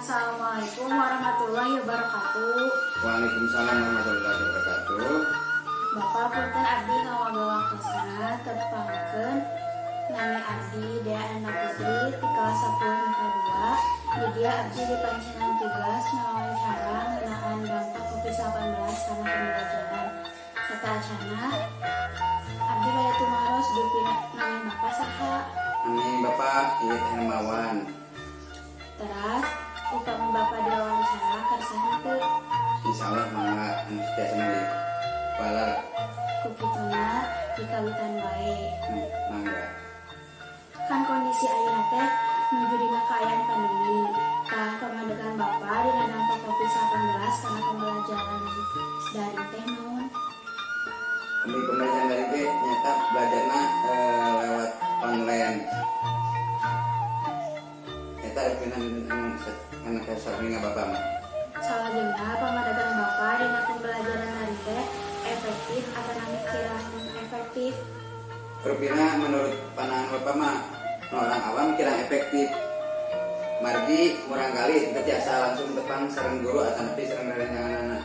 Assalamualaikum warahmatullahi wabarakatuh. Waalaikumsalam warahmatullahi wabarakatuh. Bapak, punten abdi ngawagel waktosna. Tepangkeun, nami abdi Dea Ananda Putri ti kelas 10 MIPA 2. Di dieu abdi dipasihan tugas ngawawancara ngeunaan dampak Covid-19 kana pembelajaran. Sateuacanna, abdi bade tumaros dupi nami Bapak saha? Nami Bapak Iit Hermawan. Teras, upami Bapak diwawancara, kersa henteu? Insya Allah, mangga, anu biasa mandi. Balar. Ku kituna dikawitan wae. Mangga. Kan kondisi ayeuna teh nuju dina kaayaan pandemi. Tah, pamandegan Bapak dina dampak Covid-19 kana pembelajaran daring teh naon? Kami pembelajaran daring teh nyaeta belajarna lewat online. Eta pilihan anu anu kasareng Bapak mah. Salajengna, pamandegan Bapak dina pembelajaran daring teh efektif atanapi kirang efektif? Rupina menurut pandangan Bapak mah, nu orang awam, kirang efektif. Margi murangkalih teu tiasa langsung tepang sareng guru atanapi sareng rerencanganana.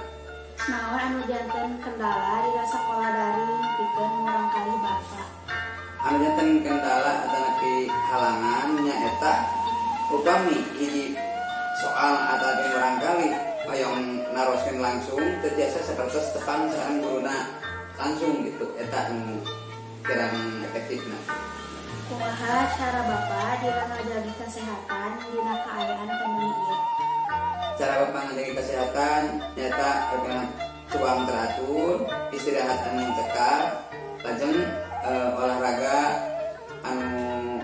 Naon anu janten kendala dina sakola daring pikeun murangkalih Bapak? Anu janten kendala atanapi halangan nyaeta upami hiji soal atau murangkalih hoyong naroskeun langsung teu tiasa sapertos tepang sareng guruna langsung gitu. Eta anu kirang efektifna. Kumaha cara Bapak dina ngajagi kesehatan dina kaayaan pandemi ieu? Cara Bapak ngajagi kesehatan nyaeta karena tuang teratur, istirahat anu cekap, lajeng olahraga anu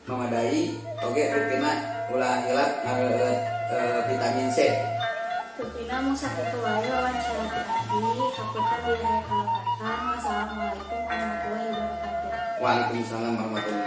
memadai, oge rutina ulah hilap ngareueut vitamin C. Rupina mung sakitu wae wawancara ti abdi. Hapunten bilih aya kalepatan. Wassalamualaikum warahmatullahi wabarakatuh. Waalaikumsalam warahmatullahi.